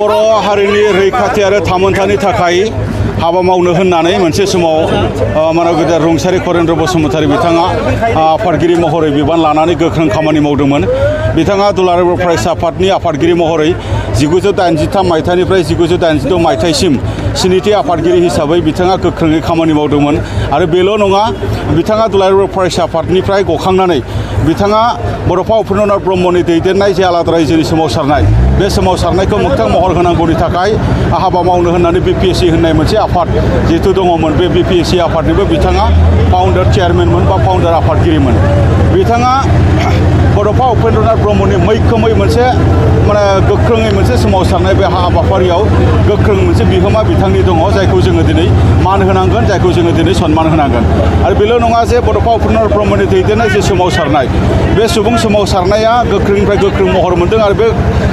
बर' हारिनि रैखाथि आरो थामोनथानि थाखाय हाबा मावनो होननानै मोनसे समाव मानगोदार रुंसारि करेन्द्र बसुमतारी बिथाङा आफादगिरि महरै बिबान लानानै गोख्रों खामानि मावदोंमोन। बिथाङा दुलाराय बर' फरायसा आफादनि आफादगिरि महरै 1983 मायथाइनिफ्राय 1986 मायथाइसिम स्निथि आफादगिरि हिसाबै बिथाङा गोख्रोङै खामानि मावदोंमोन। आरो बेल' नङा, बिथाङा दुलाराय बर' फरायसा आफादनिफ्राय गखांनानै बिथाङा बड'फा उपेन्द्रनाथ ब्रह्मनि दैदेननाय जे आलादा रायजोनि सोमावसारनाय, बे सोमावसारनायखौ मोगथां महर होनांगौनि थाखाय हाबा मावनो होननानै BPSC होननाय मोनसे आफाद जिहेतु दङमोन, बे BPSC आफादनिबो बिथाङा फाउन्डार चेयारमेनमोन बा फाउन्डार आफादगिरिमोन। बिथाङा बड'फा उपेन्द्रनाथ ब्रह्मनि मैखोमै मोनसे गोख्रोङै मोनसे सोमावसारनाय बे हाबाफारियाव गोख्रों मोनसे बिहोमा बिथांनि दङ, जायखौ जोङो दिनै मान होनांगोन, जायखौ जोङो दिनै सन्मान होनांगोन। आरो बेल' नङा जे बड'फा उपेन्द्रनाथ ब्रह्मनि दैदेननाय जे सोमावसारनाय, बे सुबुं सोमावसारनाया गोख्रोंनिफ्राय गोख्रों महर मोनदों। आरो बे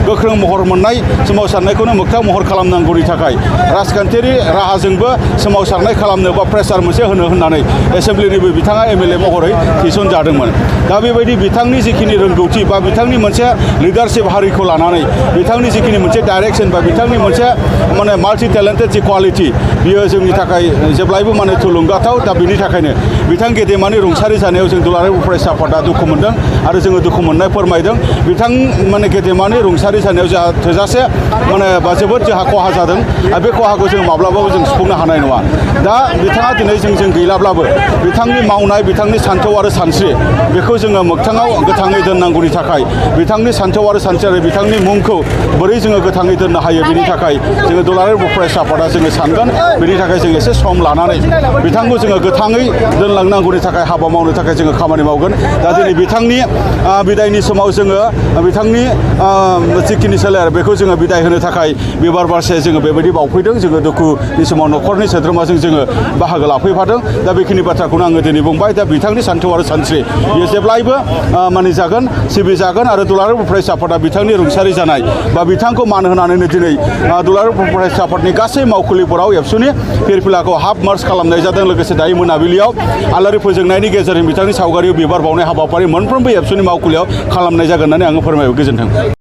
गोख्रों महर मोननाय सोमावसारनायखौनो मोगथां महर खालामनांगौनि थाखाय राजखान्थियारि राहाजोंबो सोमावसारनाय खालामनो बा प्रेसार मोनसे होनो होननानै एसेम्ब्लिनिबो बिथाङा MLA महरै थिसनजादोंमोन। दा बेबायदि बिथांनि जिखिनि रोंगौथि बा बिथांनि मोनसे लिडारशिप हारिखौ लानानै बिथांनि जिखिनि मोनसे डाइरेक्सन बा बिथांनि मोनसे माल्टि टेलेन्टेड जि क्वालिटि, बियो जोंनि थाखाय जेब्लायबो थुलुंगाथाव। दा बिनि थाखायनो बिथां गेदेमानि रुंसारि जानायाव जों दुलाराय बर' फरायसा आफादा दुखु मोनदों आरो जोङो दुखु मोननाय फोरमायदों। बिथां गेदेमानि रुंसारि जानायाव जोंहा थोजासे जोबोद जोंहा खहा जादों आरो बे खहाखौ जों माब्लाबाबो जों सुफुंनो हानाय नङा। दा बिथाङा दिनै जों गैलाब्लाबो बिथांनि मावनाय, बिथांनि सान्थौ आरो सानस्रि, बेखौ जोङो मोगथाङाव गोथाङै दोननांगौनि थाखाय बिथांनि सान्थौ आरो सानस्रि आरो बिथांनि मुंखौ बोरै जोङो गोथाङै दोननो हायो, बेनि थाखाय जोङो दुलाराय बर' फरायसा आफादा जोङो सानगोन। बेनि थाखाय जों एसे सम लानानै बिथांखौ जोङो गोथाङै दोनलांनांगौनि थाखाय हाबा मावनो थाखाय जोङो खामानि मावगोन। दा दिनै बिथांनि बिदायनि समाव जोङो बिथांनि जिखिनि सोलेर बेखौ जोङो बिदाय होनो थाखाय बिबार बारसे जोङो बेबायदि बावफैदों। जोङो दुखुनि समाव न'खरनि सोद्रोमाजों जोङो बाहागो लाफैफादों। दा बेखिनि बाथ्राखौनो आङो दिनै बुंबाय। दा बिथांनि सान्थौ आरो सानस्रि बियो जेब्लायबो मानिजागोन, सिबिजागोन। आरो दुलाराय बर' फरायसा आफादा बिथांनि रुंसारि जानाय बा बिथांखौ मान होनानैनो दिनै दुलाराय बर' फरायसा आफादनि गासै मावखुलिफोराव एबसुनि फिरफिलाखौ हाफ मार्च खालामनाय जादों। लोगोसे दायो मोनाबिलियाव आलारि फोजोंनायनि गेजेरजों बिथांनि सावगारियाव बिबार बावनाय हाबाफारि मोनफ्रोमबो एबसुनि मावखुलियाव खालामनाय जागोन होननानै आङो फोरमायबाय। गोजोन्थों।